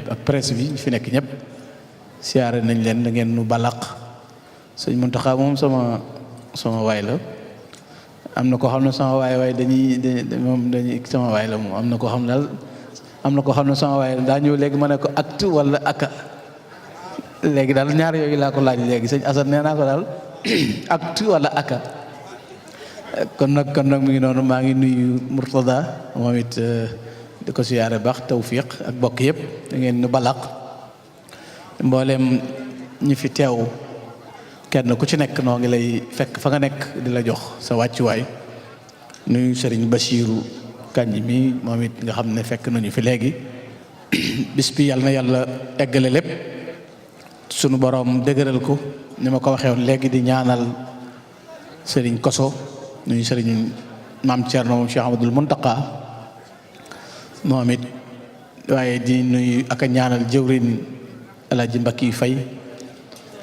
ñëpp ak presse bi ñu fi nekk ñëpp siyaare nañ leen da ngeen nu balaq sëñ Muntaxa moom sama waay la. am na koo xam ne sama waay dañuy sama waay la moom am na koo xam ne daal am na koo xam ne sama waay daa ñëw léegi ma ne ko acte wala aka léegi daal ñaar yooyu laa ko laaj léegi sëñ Assane nee naa ko daal acte wala aka kon nag mu ngi noonu maa ngi nuyu Murtada moom it di ko siyaare baax tawfiq ak bokk yëpp da ngeen nu balaq mboolem ñi fi teew kenn ku ci nekk noo ngi lay fekk fa nga nekk di la jox sa wàccuwaay nuyu Serigne Bassirou Kandji mi moom it nga xam ne fekk nañu fi léegi bis bi yàlla na yàlla eggale lépp sunu borom dëgëral ko ni ma ko waxee woon léegi di ñaanal Serigne Koso nuyu Serigne Maam Thierno moom Cheikh Ahmadoul Mountakha moom it waaye di nuyu ak a ñaanal jëwrin Alaaji Mbakki Fay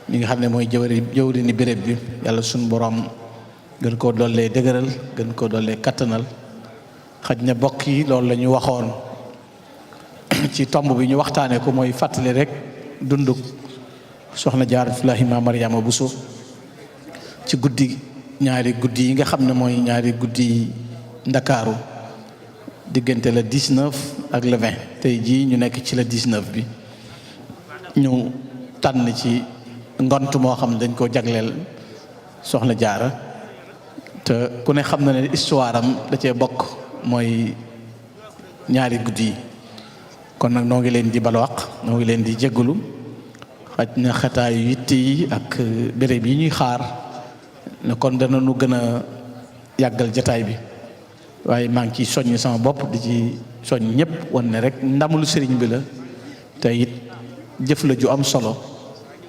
mi nga xam ne mooy jëwri ni béréb bi yàlla suñu borom gën koo dollee dëgëral gën koo dollee kattanal xaj na bokk yi loolu la ñu waxoon ci tomb bi ñu waxtaanee ko mooy fàttali rek dunduk soxna Jaaratullaahi Maam Mariama Bousso ci ñaari guddi yi nga xam ne mooy ñaari guddi ndakaaru diggante le 19 ak le 20 tey jii ñu nekk ci le 19 bi ñu tànn ci ngont moo xam ne dañ koo jagleel soxna jaara te ku ne xam na ne histoire am da cee bokk mooy ñaari guddi yi kon nag noo ngi leen di balwaq noo ngi leen di jéggalu xaj na xataayu yitte yi ak béréb yi ñuy xaar ne kon dana nu gën a yàggal jataay bi waaye maa ngi ciy soññ sama bopp di ci soññ ñëpp wan ne rek ndamulu sëriñ bi la te it jëf la ju am solo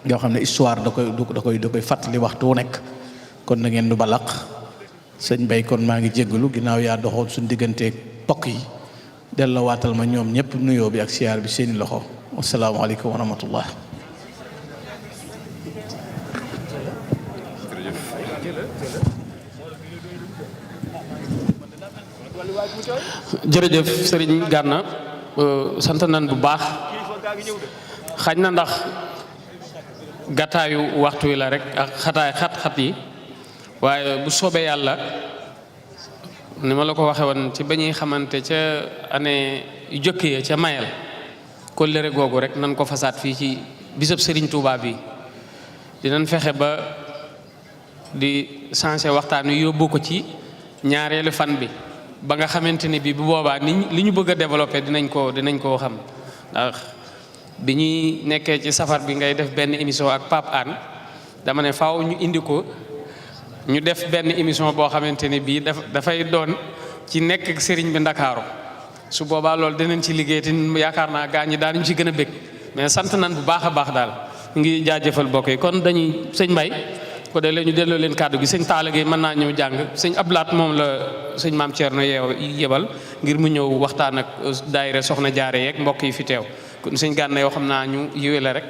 yoo xam ne histoire da koy fàttali waxtu wu nekk kon na ngeen du balaq sëñ Bay kon maa ngi jéggalu ginnaaw yaa doxoon suñu digganteeg bokk yi delloo waatal ma ñoom ñëpp nuyoo bi ak siyaar bi seeni loxo asalaamaaleykum wa rahmatullah. jërëjëf sëriñ Gana sant nañ bu baax xañ na ndax gàttaayu waxtu wi la rek ak xat-xat yi waaye bu soobee yàlla ni ma la ko waxe woon ci ba ñuy xamante ca année yu jëkk ya ca mayel kóllëre googu rek nan ko fasaat fii ci bisab sëriñ Touba bi dinañ fexe ba di changé waxtaan wi yóbbu ko ci ñaareelu fan bi ba nga xamante ni bi bu boobaa li ñu bëgg a développé dinañ ko xam ndax bi ñuy nekkee ci safar bi ngay def benn émission ak Pape Anne dama ne faaw ñu indi ko ñu def benn émission boo xamante ni bii dafay doon ci nekk ak sëriñ bi Ndakaaru su boobaa loolu dinañ ci liggéey te yaakaar naa gaa ñi daanuñ ci gën a bég mais sant nañ bu baax a baax daal ñu ngi jaajëfal bokk yi kon dañuy sëñ Mbay ko de ñu delloo leen kàddu gi sëñ Talla Gueye mën naa ñëw jàng sëñ Ablaat moom la sëñ Maam Thierno yebal ngir mu ñëw waxtaan ak daayira soxna jaare yeeg mbokk yi fi teew kon sëñ Gana yoo xam naa ñu yiwee la rek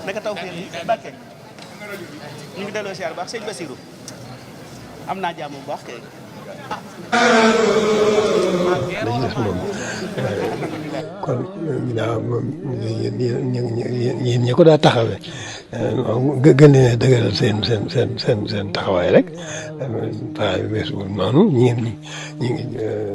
naka taw fii Mbàkke ñu ngi delloo siyaar baax sëñ Bassirou am naa jàmm bu baax kay kon ginnaaw moom yéen ñi ko daa taxawee gën leen a dëgëral seen taxawaay rek taxawaay weesu noonu ñi ngi